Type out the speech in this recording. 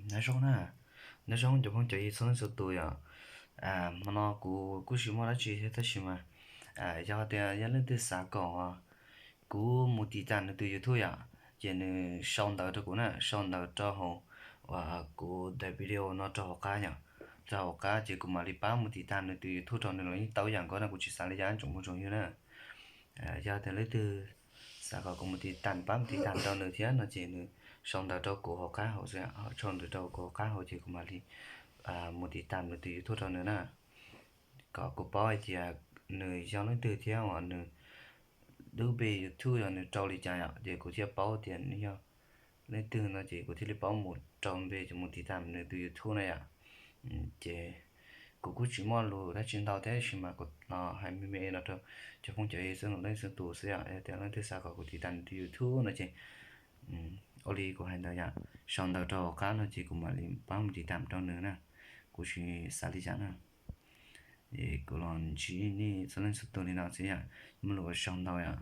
Nyob zoo na, nyob zoo cov phooj cov ywg txhua leej txhua tus yom. Hmo no kuv kuj tsis muaj dab tsi thiab tab sis mas yog tias yog leej twg xav kom kuv mus tiv tam nws tus YouTube yom, ces nws sau ntawv rau kuv na, sau ntawv rau hauv uas kuv daim video no rau hauv qab yom, rau hauv qab ces kuv mam li pab mus tiv tam nws tus YouTube rau nws los yeej tau ib yam nkaus na, kuv tsis xav li cas tsoom phooj tsoom ywg na. Yog tias leej twg xav kom kuv mus tiv tam, pab mus tiv tam rau nws thiab no ces nws sau ntawv rau kuv hauv qab hauv xwb, sau ntawv rau kuv hauv qab hauv ces kuv mam li mus tiv tam nws tus YouTube rau nws na, kom kuv paub hais tias nws yog leej twg thiab uas nws lub npe YouTube yog nws rau li cas yom, ces kuv thiaj paub tias nws yog leej twg no ces kuv thiaj li paub mus rau npe ces mus tiv tam nws tus YouTube na yom. Ces kuv kuj tsis muaj lus dab tsi ntau thiab tab sis mas kuv los hais me me no rau cov phooj cov ywg txhua leej txhua tus xwb yom. Yog tias leej twg xav kom kuv tiv tam nws tus YouTube no ces ua li kuv hais ntawd yom, sau ntawv rau hauv qab no ces kuv mam li pab mus tiv tam rau nws na, kuv tsis xav li cas na. Es kuv los ntsib nej txhua leej txhua tus li no xwb yom, muaj lus ua tsaug ntau yom.